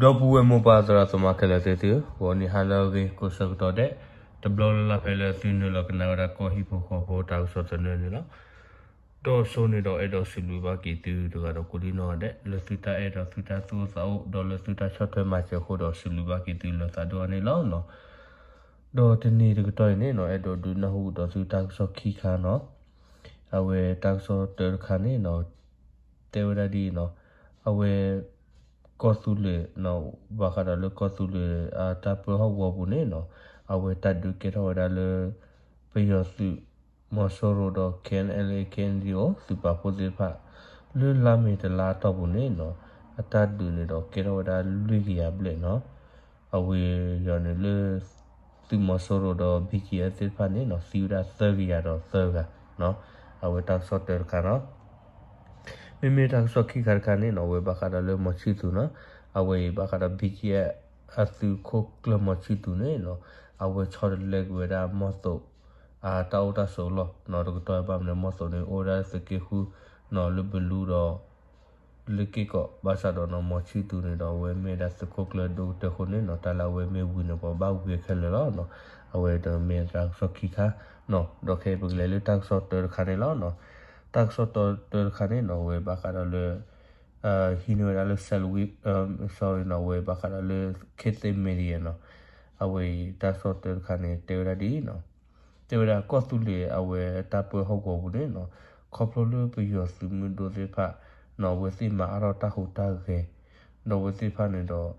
ဒီပုၢ်ဝဲၢ်မိၢ်ပၢ်သရၣ်သမါခဲလၢာ်သ့ၣ်သုဧၢ, ဂီၤနံၤဟါလၢအဂ့ၤ ကိးဆၢကတီၢ်ဒဲး တဘျီလၢ်လၢ်ဖဲလၢသုနုာ်လီၤကနၣ်ဝဲဒၣ်ကီၢ်ဟံၣ်ဖိဃီဖိတၢ်ကစီၣ်သနၢၣ်န့ၣ်လီၤ. ဒီးစိန့ၣ်ဒီးအဲၣ်ဒိးစံးဘျုးဘၣ်က့ၤသုတဂၤဒီးကိးဒံနီၢ်ဂၤဒဲး လၢသုတၢ်အဲၣ်ဒီးသုတၢ်သူၣ်အိၣ်သးအိၣ် ဒီးလၢသုတၢ်ဆီၣ်ထွဲမၤစၢၤအဃိဒီးစံးဘျုးဘၣ်က့ၤသုလၢသးဒိၣ်အါန့ၣ်လီၤ. ဒီးတနံၤတကတီၢ်အံၤန့ၣ်နီၤ အဲၣ်ဒိးဒုးနၢ်ဟူဒီးသုတၢ်ကစီၣ်ခံခါနီၤ. အဝဲတၢ်ကစီၣ်တၢတခါန့ၣ်နီၤ တဲဝဲဒၣ်ဒ်အံၤနီၤ, အဝဲ ကီၢ်သူလ့ၤနီၤ ဘၣ်ဃးဒီးလၢကီၢ်သူလ့ၤအတၢ်ပၢဟီၣ်ကဝီၤပူၤန့ၣ်နီၤ အဝဲတၢ်ဒုးကဲထီၣ်ဝဲဒၣ်လၢ ပယီၤသုးမီၤစိရိၤဒီး K N L A K N D O သုးပာ်ဖှိၣ်သ့ၣ်တဖၣ် လၢလါမ့ၤတလါအတီၢ်ပူၤန့ၣ်နီၤ အတၢ်ဒုးန့ၣ်ဒီးကဲထီၣ်ဝဲဒၣ်လွံၢ်ကယၤဘျဲၣ်နီၤ. အဝဲယီၤန့ၣ်လၢ သုးမီၤစိရိၤဒီး B G F သ့ၣ်တဖၣ်န့ၣ်နီၤ သံဝဲဒၣ်သၢကယၤဒီးသၢဂၤနီၤ. အဝဲတၢ်ကစီၣ်တၢတခါနီၤ. မ့မ့ၢ်တၢ်ကစီၣ်ခံခါတခါန့ၣ်နီၤ အဝဲဘၣ်ဃးဒီးလၢမီၤဆံၣ်သူၤနီၤ. အဝဲအံၤဘၣ်ဃးဒီး B G F အသုးခိၣ်ကျၢၢ်မီၤဆံၣ်သူၤန့ၣ်နီၤ အဝဲဆီတလဲက့ၤဝဲဒၣ်မီၢ်သိး အတၢ်အိၣ်တၢ်ဆိးအလီၢ်နီၤ. တကတီၢ်ဘၣ်မနုၤ မီၢ်သိးန့ၣ် အိၣ်ဝဲဒၣ်သုးက့ဃုနီၤ လၢဘလူဒီး လၢက့ၢ်ကီး ဘၣ်ဆၣ်ဒီးနီၤ မီၤဆံၣ်သူၤန့ၣ်ဒီး အဝဲမ့ၢ်ဒၣ်သုးခိၣ်ကျၢၢ်ဒိၣ်ကတၢၢ်အဃိန့ၣ်နီၤ တၢ်လၢအဝဲမ့ၢ်ဝံၤန့ၣ် ပှၤဘၣ်ဝံၤခဲလၢာ်လီၤနီၤ. အဝဲဒီးမ့ၢ်တၢ်ကစီၣ်ခံခါနီၤ. ဒီးခဲအံၤပကလဲၤလၢတၢ်ကစီၣ်တၢတခါန့ၣ်လီၤနီၤ. တၢ်ကစီၣ်တၢတခါန့ၣ်နီၤ အဝဲဘၣ်ဃးဒီးလၢ ဟံးန့ၢ်ဝဲဒၣ်လၢ Salween, sorry နီၤ အဝဲဘၣ်ဃးဒီးလၢ Khit Thit Media နီၤ. အဝဲအံၤတၢ်ကစီၣ်တၢတခါန့ၣ် တဲဝဲဒၣ်ဒ်အံၤနီၤ. တဲဝဲဒၣ်ကီၢ်သူလ့ၤအဝဲတၢ်ပၢဟီၣ်ကဝီၤပူၤန့ၣ်နီၤ ခီဖျိလၢပယီၤသုးမုၢ်ဒိၣ်သ့ၣ်တဖၣ်နီၤ အဝဲသ့ၣ်မၤအါထီၣ်တၢ်ဟူးတၢ်ဂဲၤ ဒီးအဝဲသ့ၣ်တဖၣ်န့ၣ်ဒီး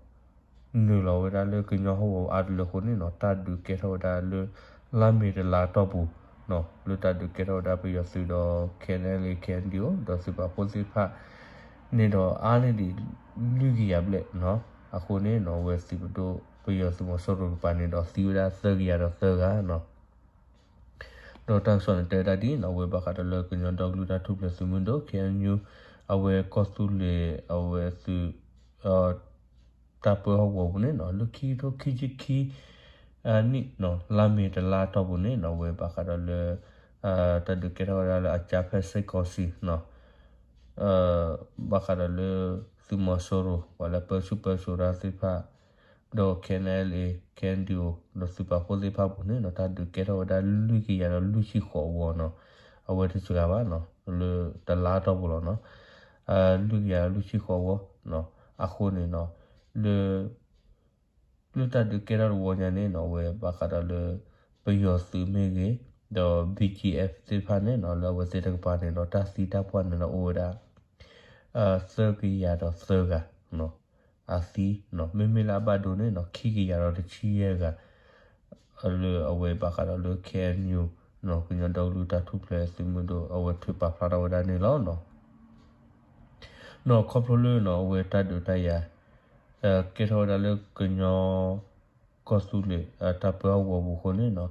နုာ်လီၤဝဲဒၣ်လၢကညီဟီၣ်ကဝီၤအါတလၢအဃိန့ၣ်နီၤ တၢ်ဒုးကဲထီၣ်ဝဲဒၣ်လၢ လါမ့ၤတလါအတီၢ်ပူၤနီၤ လၢတၢ်ဒုးကဲထီၣ်ဝဲဒၣ်ပယီၤသုးဒီး K N L A K N D O ဒီးသုးပာ်ဖှိၣ်သ့ၣ်တဖၣ်န့ၣ်ဒီး အါန့ၢ်ဒံး လွံၢ်ကယၤဘျဲၣ်နီၤ. အဃိန့ၣ်နီၤ အဝဲသုးပဒိၣ်ပယီၤသုးမီၤစိရိၤတကပၤန့ၣ်ဒီး သံဝဲဒၣ်သၢကယၤဒီးသၢဂၤနီၤ. ဒီးတၢ်ကစီၣ်န့ၣ်တဲဝဲဒၣ်ဒ်နီၤ အဝဲဘၣ်ဃးဒီးလၢကညီဒီကလုာ်တၢ်ထူၣ်ဖျဲးသုးမုၢ်ဒိၣ် K N U အဝဲကီၢ်သူလ့ၤအဝဲသုး တၢ်ပၢဟီၣ်ကဝီၤပူၤန့ၣ်နီၤ လၢခံကထိခံဆံခံ နံၣ်နီၤ လါမ့ၤတလါအတီၢ်ပူၤန့ၣ်နီၤ အဝဲဘၣ်ဃးဒီးလၢ တၢ်ဒုးကဲထီၣ်ဝဲဒၣ်လၢအကြမ်းဖက်စစ်ကောင်စီနီၤ ဘၣ်ဃးဒီးလၢ သုးမီၤစိရိၤ ပှၤလၢပၢဆူၣ်ပၢစိးတၢ်သ့ၣ်တဖၣ် ဒီး K N L A K N D O ဒီးသုးပာ်ဖှိၣ်သ့ၣ်တဖၣ်အပူၤန့ၣ်နီၤ တၢ်ဒုးကဲထီၣ်ဝဲဒၣ်လွံၢ်ကယၤဒီးလွံၢ်ဆံဃိးဝီနီၤ. အဝဲတစှၤဘၣ်နီၤ လၢတလါအတီၢ်ပူၤလီၤနီၤ လွံၢ်ကယၤဒီးလွံၢ်ဆံဃိးဝီနီၤ. အဃိန့ၣ်နီၤ လၢ လၢတၢ်ဒုးကဲထီၣ်တဝီညါန့ၣ်နီၤ အဝဲဘၣ်ဃးဒီးလၢ ပယီၤသုးမ့ၢ်ဂ့ၤ ဒီး B G F သ့ၣ်တဖၣ်န့ၣ်နီၤ လၢအဝဲသ့ၣ်တကပၤန့ၣ်ဒီး တၢ်သံတၢ်ပှၢ်န့ၣ်ဒီးအိၣ်ဝဲဒၣ် သၢကယၤဒီးသၢဂၤနီၤ အသံနီၤ. မ့မ့ၢ်လၢအဘၣ်ဒိန့ၣ်နီၤ ခံကယၤဒီးတဆံယဲၢ်ဂၤ လၢအဝဲဘၣ်ဃးဒီးလၢ K N U နီၤ ကညီဒီကလုာ်တၢ်ထူၣ်ဖျဲးသုးမုၢ်ဒိၣ် အဝဲထုးပာ်ဖျါထီၣ်ဝဲဒၣ်န့ၣ်လီၤနီၤ. နီၤ ခီဖျိလၢနီၤ အဝဲတၢ်ဒုးတၢ်ယၤ ကဲထီၣ်ဝဲဒၣ်လၢကညီ ကီၢ်သူလ့ၤ တၢ်ပၢဟီၣ်ကဝီၤပူၤအဃိန့ၣ်နီၤ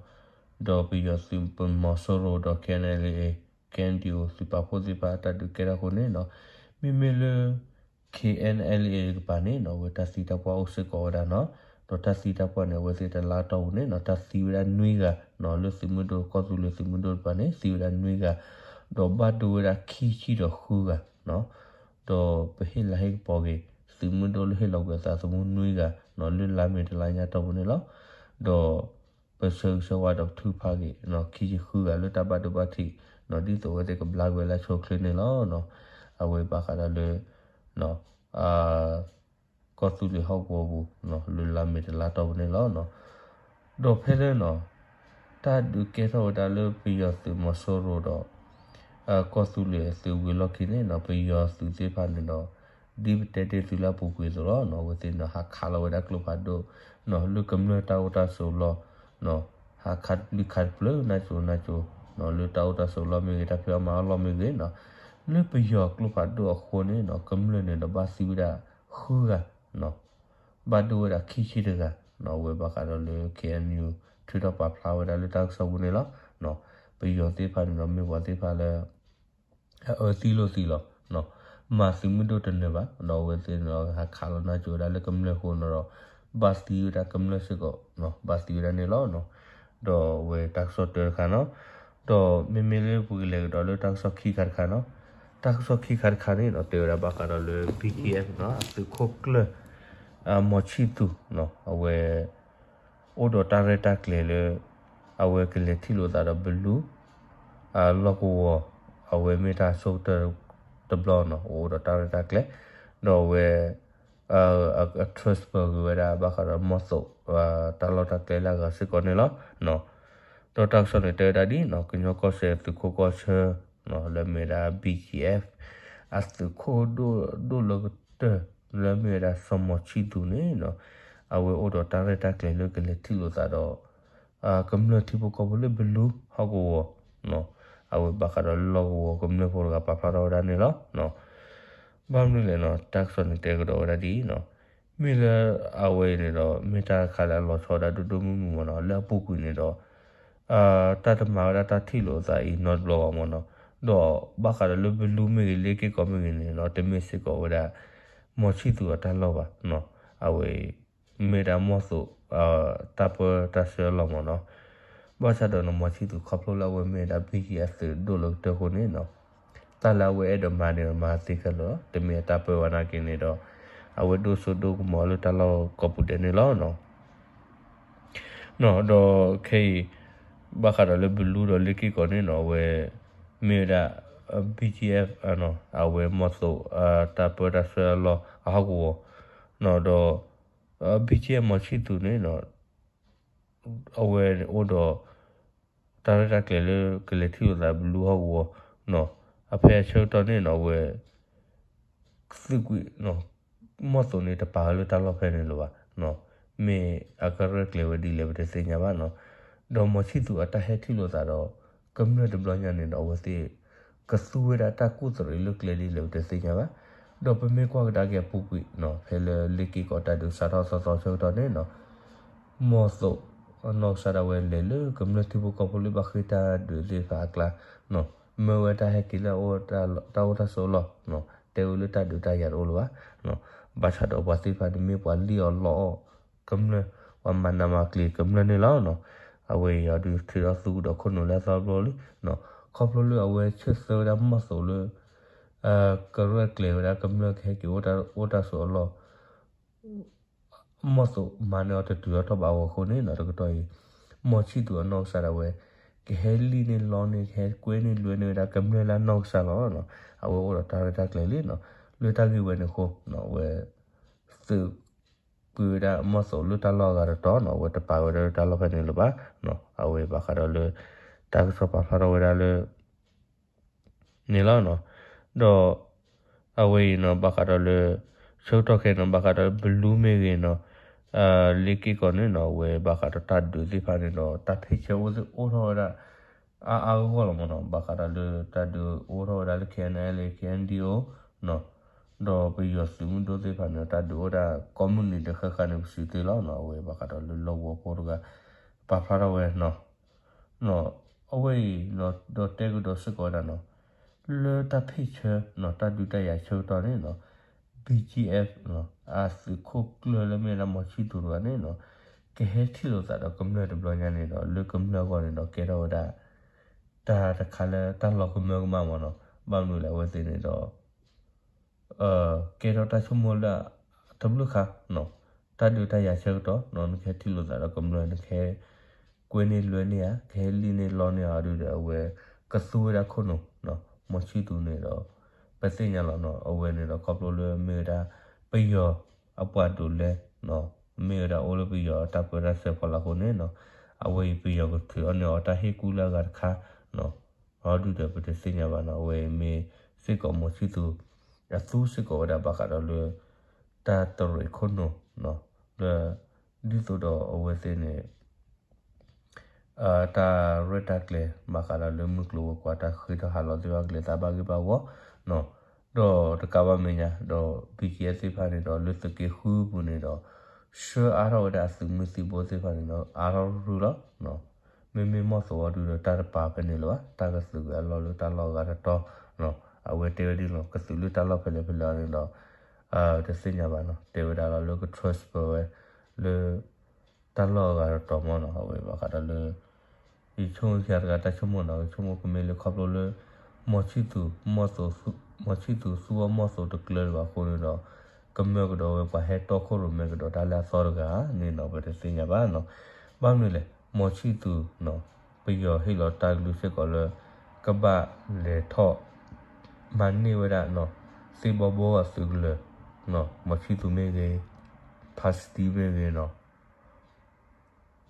ဒီးပယီၤသုးပမီၤစိရိၤဒီး K N L A K N D O သုးပာ်ဖှိၣ်သ့ၣ်တဖၣ်တၢ်ဒုးကဲထီၣ်အဃိန့ၣ်နီၤ မ့မ့ၢ်လၢ K N L A တကပၤန့ၣ်နီၤ အဝဲတၢ်သံတၢ်ပှၢ်အိၣ်စ့ၢ်ကီးဝဲဒၣ်နီၤ. ဒီးတၢ်သံတၢ်ပှၢ်န့ၣ် အဝဲသ့ၣ်တလါတီၢ်ပူၤန့ၣ်နီၤ တၢ်သံဝဲဒၣ်နွံဂၤနီၤ လၢသုးမုၢ်ဒိၣ် ကီၢ်သူလ့ၤသုးမုၢ်ဒိၣ်တကပၤန့ၣ် သံဝဲဒၣ်နွံဂၤ ဒီးဘၣ်ဒိဝဲဒၣ်ခံဆံဒီးဃုဂၤနီၤ. ဒီးပဟ့ၣ်လၤဟ့ၣ်ကပီၤက့ၤ သုးမုၢ်ဒိၣ်လၢဟ့ၣ်လီၤကွံာ်အသးသမူနွံဂၤနီၤ လၢလါမ့ၤတလါညါတီၢ်ပူၤန့ၣ်လီၤ. ဒီးပဆၢဂ့ၤဆၢဝါဒီးထုကဖၣ်က့ၤ ခံဆံဃုဂၤလၢတၢ်ဘၣ်ဒိဘၣ်ထံးနီၤ ဒ်သိးအဝဲသ့ၣ်ကဘျါကွံာ်လၢဆိချ့န့ၣ်လီၤ. အဝဲဘၣ်ဃးဒီးလၢ ကီၢ်သူလ့ၤဟီၣ်ကဝီၤပူၤ လၢလါမ့ၤတလါတီၢ်ပူၤန့ၣ်လီၤ. ဒီးဖဲလၢနီၤ တၢ်ဒုးကဲထီၣ်ဝဲဒၣ်လၢပယီၤသုးမီၤစိရိၤဒီး ကီၢ်သူလ့ၤအသုးဝံၤအလီၢ်ခံန့ၣ်နီၤ ပယီၤသုးသ့ၣ်တဖၣ်န့ၣ်ဒီး ဒ်ပတဲတ့ၢ်သုလၢအပူၤကွံာ်အသိးလီၤနီၤ အဝဲသ့ၣ်န့ၣ် ဟးခးလီၤဝဲဒၣ်ကျိဖးဒိၣ်နီၤ လၢကမျၢၢ်တၢ်အိၣ်တၢ်ဆိးအလီၢ်နီၤ ဟးခးတပျုၢ်ခးတပျၢၤနၢ်ကၠိနၢ်ကၠိနီၤ လၢတၢ်အိၣ်တၢ်ဆိးအလီၢ်မ့ၢ်ဂ့ၤ တၢ်ဖံးအီၣ်မၤအီၣ်အလီၢ်မ့ၢ်ဂ့ၤနီၤ လၢပယီၤကျိဖးဒိၣ်အဃိန့ၣ်နီၤ ကမျၢၢ်န့ၣ်ဒီးဘၣ်သံဝဲဒၣ်ဃုဂၤနီၤ ဘၣ်ဒိဝဲဒၣ်ခံဆံတဂၤနီၤ အဝဲဘၣ်ဃးဒီးလၢ K N U ထုးထီၣ်ပာ်ဖျါဝဲဒၣ်လၢတၢ်ကစီၣ်ပူၤန့ၣ်လီၤ. ပယီၤသ့ၣ်တဖၣ်န့ၣ်ဒီးမ့ၢ်ပှၤသ့ၣ်တဖၣ်လၢ အအၢသံလိာ်သံလီၤ. မၤသုးမုၢ်ဒိၣ်တနၢၤဘၣ် ဒီးအဝဲသ့ၣ်န့ၣ်ဒီးဟးခးလီၤနၢ်ကၠိဝဲဒၣ်လၢကမျၢၢ်အဃိန့ၣ်ဒီး ဘၣ်သံဝဲဒၣ်ကမျၢၢ်စ့ၢ်ကီး ဘၣ်သံဝဲဒၣ်န့ၣ်လီၤ. ဒီးအဝဲတၢ်ကစီၣ်တၢတခါနီၤ ဒီးမ့မ့ၢ်လၢပကလဲၤကဒီးလၢတၢ်ကစီၣ်ခံခါတခါနီၤ တၢ်ကစီၣ်ခံခါတခါန့ၣ်ဒီး တဲဝဲဒၣ်ဘၣ်ဃးဒီးလၢ B G F နီၤ အသုးခိၣ်ကျၢၢ် မီၤဆံၣ်သူး အဝဲ အိၣ်ဒီးတၢ်ရဲၣ်တၢ်ကျဲၤလၢ အဝဲကလဲၤထံၣ်လိာ်သးဒီးဘလူ လီၢ်ကဝီၤ အဝဲမ့ၢ်တၢ်ဆိကတၢၢ်တဘျီနီၤ အိၣ်ဒီးတၢ်ရဲၣ်တၢ်ကျဲၤ ဒီးအဝဲ အ transfer က့ၤဝဲဒၣ်ဘၣ်ဃးဒီးမီၢ်သိး တၢ်လီၢ်တၢ်ကျဲလၢအဂၤစ့ၢ်ကီးန့ၣ်လီၤ. ဒီးတၢ်ကစီၣ်န့ၣ်တဲဝဲဒၣ်ဒ်နီၤ ကညီကီၢ်စဲၣ်သုးခိၣ်ကီၢ်ဆၢ လၢမ့ၢ်ဝဲဒၣ် B G F အသုးခိၣ်ဒိၣ်ဒိၣ်လၢကတၢၢ် လၢမ့ၢ်ဝဲဒၣ်စီၤမီၤဆံၣ်သူးန့ၣ်နီၤ အဝဲအိၣ်ဒီးတၢ်ရဲၣ်တၢ်ကျဲၤလၢကလဲၤထံၣ်လိာ်သးဒီး ကမျၢၢ်ထံဖိကီၢ်ဖိလၢဘလူဟီၣ်ကဝီၤ အဝဲဘၣ်ဃးဒီးလီၢ်ကဝီၤကမျၢၢ်ဖိတဂၤပာ်ဖျါထီၣ်ဝဲဒၣ်န့ၣ်လီၤ. ဘၣ်မနုၤလဲၣ်နီၤ တၢ်ကစီၣ်န့ၣ်တဲကဒီးဝဲဒၣ်ဒ်အံၤနီၤ မ့ၢ်လၢအဝဲအံၤန့ၣ်ဒီး မ့ၢ်တၢ်တခါလၢအလီၤဆီဝဲဒၣ်ဒိၣ်ဒိၣ်မုၢ်မုၢ်မ့ၢ်နီၤ လၢအပူၤကွံာ်န့ၣ်ဒီး တၢ်တမၤဝဲဒၣ်တၢ်ထံၣ်လိာ်သးအံၤနီတဘျီဘၣ်မ့ၢ်နီၤ ဒီးဘၣ်ဃးဒီးလၢဘလူမ့ၢ်ဂ့ၤ လ့ၣ်က့ၢ်ကီးမ့ၢ်ဂ့ၤန့ၣ်နီၤ တမ့ၢ်စ့ၢ်ကီးဝဲဒၣ် မီၤဆံၣ်သူးအတၢ်လီၢ်ဘၣ် အဝဲ မ့ၢ်ဒၣ်မီၢ်သိး တၢ်ပၢတၢ်ဆှၢအလီၢ်မ့ၢ်နီၤ ဘၣ်ဆၣ်ဒီးနီၤ မီၤဆံၣ်သူးခီဖျိလၢအဝဲမ့ၢ်ဝဲဒၣ် B G F သုးဒိၣ်လၢကတၢၢ်အဃိန့ၣ်နီၤ တၢ်လၢအဝဲအဲၣ်ဒိးမၤန့ၣ်ဒီးမၤသ့ခဲလၢာ်လီၤ တမ့ၢ်အတၢ်ပၢဘၣ်နာ်က့န့ၣ်ဒီး အဝဲဒိၣ်စိဒိၣ်ကမီၤလၢတၢ်လီၢ်ကိးပူၤဒဲးန့ၣ်လီၤ. ဒီးခဲအံၤ ဘၣ်ဃးဒီးလၢဘလူဒီးလ့ၣ်က့ၢ်ကီးန့ၣ်နီၤ အဝဲ မ့ၢ်ဝဲဒၣ် B G F အဝဲမီၢ်သိး တၢ်ပၢတၢ်ဆှၢအလီၢ်အဟီၣ်ကဝီၤ ဒီး B G F မီၤဆံၣ်သူးန့ၣ်နီၤ အဝဲအိၣ်ဒီး တၢ်ရဲၣ်တၢ်ကျဲၤလၢကလဲၤထံၣ်လိာ်သးဘလူဟီၣ်ကဝီၤနီၤ အဖဲအဆၢကတီၢ်န့ၣ်နီၤ အဝဲ သုးကွံာ် မီၢ်သိးန့ၣ်တပာ်ဝဲလၢတၢ်လီၢ်ဖဲန့ၣ်လၢၤဘၣ်နီၤ မ့ၢ်အကရဲၣ်ကျဲၤဝဲဒ်လဲၣ်ပတသ့ၣ်ညါဘၣ်နီၤ ဒီးမီၤဆံၣ်သူးအတၢ်ဟဲထံၣ်လိာ်သးဒီး ကမျၢၢ်တဘျီညါန့ၣ်ဒီး အဝဲသ့ၣ် ကသူဝဲဒၣ်တၢ်ကူၣ်သရံးလၢကျဲဒ်လဲၣ်ပတသ့ၣ်ညါဘၣ် ဒီးပမ့ၢ်ကွၢ်ကဒါက့ၤအပူၤကွံာ်နီၤ ဖဲလၢလ့ၣ်က့ၢ်ကီးတၢ်ဒုးစးထီၣ်သီသီဆၢကတီၢ်န့ၣ်နီၤ မီၢ်သိး အနီၢ်ကစၢ်ဒၣ်ဝဲလဲၤလၢကမျၢၢ်ထံဖိကီၢ်ဖိလၢဘၣ်ဃ့ၢ်တၢ်ဒုးသ့ၣ်တဖၣ်အကျါ မၢဝဲတၢ်ဟဲက့ၤလၢအအိၣ်တၢ်အိၣ်တၢ်ဆိးအလီၢ် တဲဝဲလၢတၢ်ဒုးတၢ်ယၤတအိၣ်လၢၤဘၣ် ဘၣ်ဆၣ်ဒီးပှၤသ့ၣ်တဖၣ်န့ၣ်မ့ၢ်ပှၤလံၣ်အီၣ်လီအီၣ်ကမျၢၢ် ပှၤမၤနးမၤကျံၤကမျၢၢ်န့ၣ်လီၤနီၤ အဝဲအံၤအီၤဒုးထုးထီၣ်သူကဒီးခိၣ်နူာ်လၢအသီတဘျီလံ ခီဖျိလၢအဝဲဆၢသၢဝဲဒၣ်မီၢ်သိးလၢ ကရဲၣ်ကျဲၤဝဲဒၣ်ကမျၢၢ်ကဟဲက့ၤအိၣ်တၢ်ဆိးအလီၢ် မီၢ်သိးမၤန့ၢ်အီၤတတုၤထီၣ်ထီၣ်ဘၣ်အဂီၢ်အဃိန့ၣ်နီၤ တကတီၢ်အံၤ မီၤဆံၣ်သူးအနီၢ်ကစၢ်ဒၣ်ဝဲ ကဟဲလံၣ်န့ၢ်လီန့ၢ် ကဟဲကွဲန့ၢ်လွဲန့ၢ်ဝဲဒၣ်ကမျၢၢ်လၢအနီၢ်ကစၢ်လီၤ. အဝဲအိၣ်ဒီးတၢ်ရဲၣ်တၢ်ကျဲၤလံနီၤ လၢတၢ်ဂ့ၢ်ဝဲန့ၣ်အဃိ အဝဲ သုးကွံာ်ဝဲဒၣ်မီၢ်သိးလၢတၢ်လီၢ်အဂၤတတီၤနီၤ အဝဲတပာ်ဝဲဒၣ်လၢတၢ်လီၢ်ဖဲန့ၣ်လၢၤဘၣ် အဝဲဘၣ်ဃးဒီးလၢ တၢ်ကစီၣ်ပာ်ဖျါထီၣ်ဝဲဒၣ်လၢ န့ၣ်လီၤနီၤ ဒီး အဝဲအံၤနီၤ ဘၣ်ဃးဒီးလၢ ဆၢကတီၢ်ခဲအံၤနီၤ ဘၣ်ဃးဒီးဘလူမ့ၢ်ဂ့ၤနီၤ လ့ၣ်က့ၢ်ကီးန့ၣ်နီၤ အဝဲဘၣ်ဃးဒီးတၢ်ဒုးသ့ၣ်တဖၣ်န့ၣ်ဒီး တၢ်ဖ့ၣ်ဆၢအိၣ်ထီၣ်ဝဲဒၣ် အါအါဂီၢ်ဂီၢ်လီၤမ့ၢ်နီၤ ဘၣ်ဃးဒီးလၢတၢ်ဒုးအိၣ်ထီၣ်ဝဲဒၣ်လၢ K N L A K N D O နီၤ ဒီးပယီၤသုးမုၢ်ဒိၣ်သ့ၣ်တဖၣ်န့ၣ် တၢ်ဒုးအိၣ်ဒၣ်ကိးမုၢ်နံၤဒီးဃၣ်ဃၣ်န့ၣ် ပစံးသ့လီၤနီၤ အဝဲဘၣ်ဃးဒီးလၢလီၢ်ကဝီၤဖိတဂၤ ပာ်ဖျါထီၣ်ဝဲနီၤ အဝဲအံၤ ဒီးတဲကဒီးစ့ၢ်ကီးဝဲဒၣ်နီၤ လၢတၢ်ဖ့ၣ်ဆၢနီၤ တၢ်ဒုးတၢ်ယၤဆၢကတီၢ်န့ၣ်နီၤ B G F နီၤ အသုးခိၣ်ကျၢၢ်လၢမ့ၢ်ဝဲဒၣ်မီၤဆံၣ်သူးတဂၤန့ၣ်နီၤ ကဟဲထံၣ်လိာ်သးဒီးကမျၢၢ်တဘျီညါန့ၣ်ဒီး လၢကမျၢၢ်အဂီၢ်န့ၣ်ဒီး ကဲထီၣ်ဝဲဒၣ် တၢ်တခါလၢတၢ်လီၤကမၢကမၣ်မ့ၢ်နီၤ ဘၣ်မနုၤလဲၣ်အဝဲသ့ၣ်န့ၣ်ဒီး ကဲထီၣ်တၢ်ဆိကမိၣ်လၢ တဘျုးခါနီၤ တၢ်ဒုးတၢ်ယၤဆၢကတီၢ်နီၤ နကဟဲထံၣ်လိာ်သးဒီးကမျၢၢ် နကဟဲကွဲန့ၢ်လွဲန့ၢ်ဧါ ကဟဲလံၣ်န့ၢ်လီန့ၢ်ဧါဒုးဒီး အဝဲကသူဝဲဒၣ်ခိၣ်နူာ်နီၤ မီၤဆံၣ်သူးန့ၣ်ဒီး ပသ့ၣ်ညါလီၤနီၤ အဝဲန့ၣ်ဒီးခီဖျိလၢမ့ၢ်ဝဲဒၣ် ပယီၤအပှၤဒိးလဲနီၤ မ့ၢ်ဝဲဒၣ်အိၣ်လၢပယီၤအတၢ်ပၢတၢ်ဆှၢဖီလာ်အဃိန့ၣ်နီၤ အဝဲအံၤပယီၤကထုးအီၣ်န့ၢ်အီၤတၢ်ဟ့ၣ်ကူၣ်လၢအဂၤတခါနီၤ အီၤဒုးဒီးပတသ့ၣ်ညါဘၣ်နီၤ အဝဲအံၤမ့ၢ်စ့ၢ်ကီးမီၤဆံၣ်သူး အသူစ့ၢ်ကီးဝဲဒၣ်ဘၣ်ဃးဒီးလၢ တၢ်တရံးခိၣ်နူာ်နီၤ လၢ ဒ်သိးဒီးအဝဲသ့ၣ်န့ၣ် တၢ်ရဲၣ်တၢ်ကျဲၤ ဘၣ်ဃးဒီးလၢမုၢ်ကျိၤဝဲၤကွာ်တၢ်ဃ့ထီၣ်ဟးလီၤသ့ၣ်တဖၣ်ကလဲၤသးဘၣ်ဂ့ၢ်ဘၣ်ဝီနီၤ ဒီးတကးဘၣ်မဲာ်ညါ ဒီး B G F သ့ၣ်တဖၣ်န့ၣ်ဒီး လၢသုးက့ဃုပူၤန့ၣ်ဒီး ဆှၢအါထီၣ်ဝဲဒၣ်အသုးမုၢ်သံၣ်ဘိသ့ၣ်တဖၣ်န့ၣ်ဒီး အါထီၣ်ရုၢ်လီၤ မ့မ့ၢ်မီၢ်သိးအီၤဒုးဒီးတၢ်တပာ်ဖဲန့ၣ်လၢၤဘၣ် တၢ်ကသုးကွံာ်အလီၢ်လၢတၢ်လီၢ်အဂၤတတီၤ အဝဲတဲဝဲဒ်လီၤ ကသုးလၢတၢ်လီၢ်ဖဲလဲၣ်ဖဲလဲၣ်န့ၣ်ဒီး တသ့ၣ်ညါဘၣ်နီၤ တဲဝဲဒၣ်လီၤလၢက transfer ဝဲ လၢ တၢ်လီၢ်အဂၤတတီၤမ့ၢ်နီၤ အဝဲဘၣ်ဃးဒီးလၢ ယဆိကမိၣ်ယၤတဂၤတၢ်ဆိကမိၣ်နီၤ ယဆိကမိၣ်ကမ့ၢ်လၢခီဖျိလၢ မီၤဆံၣ်သူး မီၤဆံၣ်သူးသူအီၣ်မီၢ်သိးတကျၢၤလၢၤဘၣ်အဃိန့ၣ်ဒီး ကမၢကဒီးဝဲပှၤဟဲတီခိၣ်ရိၣ်မဲကဒီးတၢ်လၢအသီတဂၤန့ၣ်နီၤ ပတသ့ၣ်ညါဘၣ်နီၤ. ဘၣ်မနုၤလဲၣ် မီၤဆံၣ်သူၤနီၤ ပယီၤဟ့ၣ်လီၤတၢ်ကလုၢ်စ့ၢ်ကီးလၢ ကဘၣ်လဲၤထီၣ် မၤန့ၢ်ဝဲဒၣ်နီၤ သ့ၣ်ဘီဘီအသုးကလၢၤနီၤ မီၤဆံၣ်သူၤမ့ၢ်ဂ့ၤ ဖါစတံမ့ၢ်ဂ့ၤနီၤ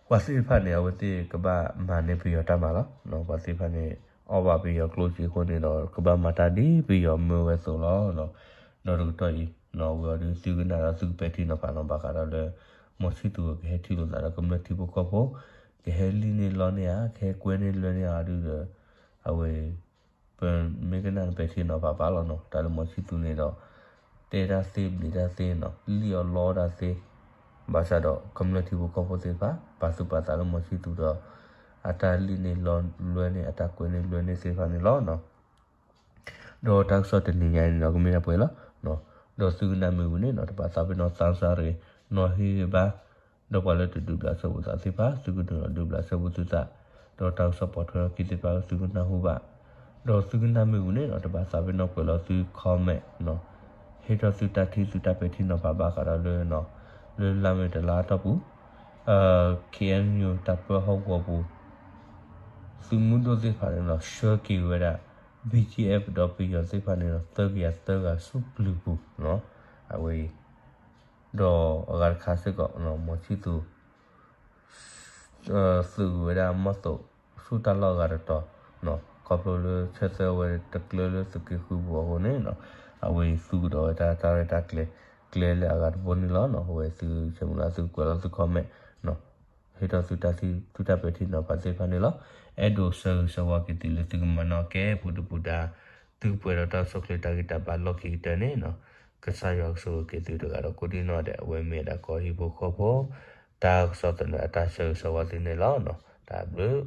ပှၤသ့ၣ်တဖၣ်န့ၣ် အဝဲသ့ၣ်ကဘၣ်မၤန့ၢ်ပယီၤတၢ်မၤလီၤ. ပှၤသ့ၣ်တဖၣ်န့ၣ် အီၣ်ဘၣ်ပယီၤကျိၣ်စ့အဃိန့ၣ်ဒီး ကဘၣ်မၤတၢ်ဒ်ပယီၤမၢဝဲအသိးလီၤ. ဒီးတကတီၢ်အံၤ အဝဲအံၤဒုးသုကနၣ်ဒီးသုကပဲာ်ထံနီၤဖးနီၤ ဘၣ်ဃးဒီးလၢ မီၤဆံၣ်သူၤကဟဲထံၣ်လိာ်သးဒီးကမျၢၢ်ထံဖိကီၢ်ဖိ ကဟဲလံၣ်န့ၢ်လီန့ၢ်ဧါ ကဟဲကွဲန့ၢ်လွဲန့ၢ်ဧါဒုးဒီး အဝဲ ပမ့ၢ်ကနၣ်န့ၣ်ပဲာ်ထံနီၤဖးဘၣ်လီၤနီၤ. တၢ်လၢမီၤဆံၣ်သူၤန့ၣ်ဒီး တဲတၢ်သ့ဘျံးတၢ်သ့နီၤ လံၣ်အီၣ်လီတၢ်သ့ ဘၣ်ဆၣ်ဒီးကမျၢၢ်ထံဖိကီၢ်ဖိသ့ၣ်တဖၣ် ပာ်သူၣ်ပာ်သးလၢမီၤဆံၣ်သူၤဒီး အတၢ်လံၣ်န့ၢ်လီလွဲန့ၢ် အတၢ်ကွဲန့ၢ်လွဲန့ၢ်သ့ၣ်တဖၣ်န့ၣ်လီၤနီၤ. ဒီးတၢ်ကစီၣ်တနံၤညါအံၤန့ၣ်ဒီး ကမ့ၢ်ဒၣ်ပှဲၤလီၤ. ဒီးသုကနၣ်မ့ၢ်ဝံၤန့ၣ်နီၤ တဘၣ်သးပ့ၤနီၣ် သးစၢ်ရ့ နီၣ်ဟ့ၣ်ဂ့ၤဘၣ် ဒီးပှၤလၢတဒုးဘျးစဲဘူးသးသ့ၣ်တဖၣ် သုကနုာ်လီၤဒုးဘျးစဲဘူးသုသး, ဒီးတၢ်ကစီၣ်ပိာ်ထွဲလီၢ်ခံသ့ၣ်တဖၣ်လၢသုကနၢ်ဟူဘၣ်, ဒီးသုကနၣ်မ့ၢ်ဝံၤန့ၣ်နီၤ တဘၣ်သးပ့ၤနီၣ်ကွဲးလီၤသု comment နီၤ, ဟ့ၣ်ထီၣ်သုတၢ်ထံၣ်သုတၢ်ပဲာ်ထံနီၤဖးဘၣ်ဃးဒီးလၢ လၢလါမ့ၤတလါအတီၢ်ပူၤ KNU တၢ်ပၢဟီၣ်ကဝီၤပူၤ သုးမုၢ်ဒိၣ်သ့ၣ်တဖၣ်န့ၣ်နီၤ ဆှၢက့ၤဝဲဒၣ် BGF ဒီးပယီၤသ့ၣ်တဖၣ်န့ၣ်ဒီး သၢကယၤသၢဂၤဆူပျုၤပူၤနီၤ, အဝဲအံၤ ဒီးအဂၤတခါစ့ၢ်ကီး မီၤဆံၣ်သူၤ သုးက့ၤဝဲဒၣ်မီၢ်သိး ဆူတၢ်လီၢ်အဂၤတတီၤ, ခီဖျိလၢဆၢသၢဝဲတကျၢလၢသုးက့ဃုပူၤအဃိန့ၣ်နီၤ, အဝဲအံၤသူကဒီးဝဲတၢ်ရဲၣ်တၢ်ကျဲၤ ကျဲလၢအဂၤတဘိန့ၣ်လီၤနီၤ, အဝဲသုဆၢမုၢ်လၢ်သုကွဲးလီၤသု comment နီၤ, ဟ့ၣ်ထီၣ်သုတၢ်ထံၣ်သုတၢ်ပဲာ်ထံနီၤဖးသ့ၣ်တဖၣ်န့ၣ်လီၤ. အဲၣ်ဒိးဆၢဂ့ၤဆၢဝါက့ၤသုလၢသုကမၤနီၣ်ကဲပူၤဒုပူၤဒါ သုကပှဲၤဒီးတၢ်အိၣ်ဆူၣ်အိၣ်ချ့တၢ်ဂံၢ်တၢ်ဘါလီၢ်ခံကတၢၢ်န့ၣ်နီၤ, ကစၢ်ယွၤကဆိၣ်ဂ့ၤက့ၤသုတဂၤဒီးကိးဒံနီၢ်ဒဲး အဝဲမ့ၢ်ဒၣ်ကီၢ်ဟံၣ်ဖိဃီဖိ တၢ်ကစီၣ်သနၢၣ်အတၢ်ဆၢဂ့ၤဆၢဝါသုန့ၣ်လီၤ. တၢ်ဘျုး